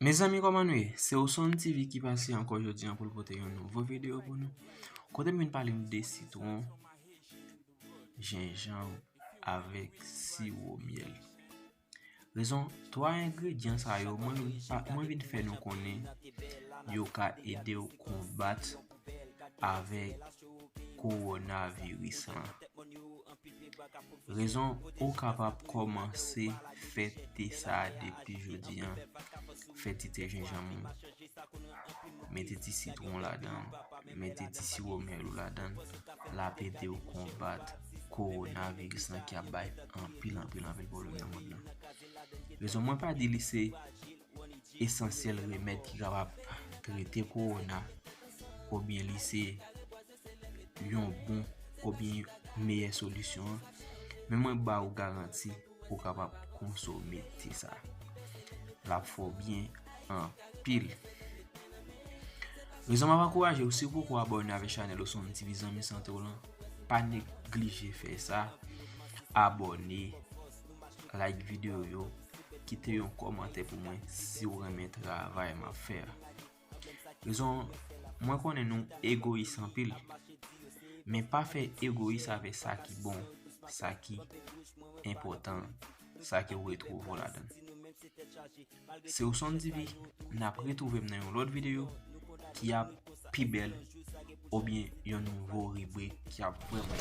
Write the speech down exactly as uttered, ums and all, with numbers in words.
Mezanmi, kòman nou ye? Se Osonn T V ki pase ankò jodi an pou l pote yon nouvo videyo pou nou. Kote m vin pale nou de sitwon, jenjanm avèk siwo myèl. Rezon, twa engredyan sa yo, mwen vin, pa- mwen vin fè nou konnen yo ka ede w konbat avèk kowonaviris lan. Rezon, ou kapab kòmanse fè te sa a depi jodi an. Fè ti te jenjanm ou, mete ti sitwon ladan, mete ti siwo myèl ou ladan, l ap ede w konbat kowonaviris lan ki ap bay anpil, anpil, anpil pwoblèm nan mond lan. Rezon, mwen pa di li se esansyèl remèd ki kapab trete kowona, oubyen li se yon bon oubyen meyè solisyon an, men mwen ba ou garanti ou kapab konsome te sa. L ap fè w byen anpil. Rezon m ap ankouraje w, si w poko abòne avèk chanèl Osonn T V zanmi sante w lan, pa neglije fè sa. Abòne, like videyo yo, kite yon kòmantè pou mwen si w renmen travay m ap fè a. Rezon, mwen konnen nou egoyis anpil, men pa fè egoyis avèk sa ki bon, sa ki enpòtan, sa ke w retwouve w ladan. Se Osonn T V, n ap retwouve m nan yon lòt videyo ki ap pi bèl oubyen yon nouvo ribrik ki ap vrèman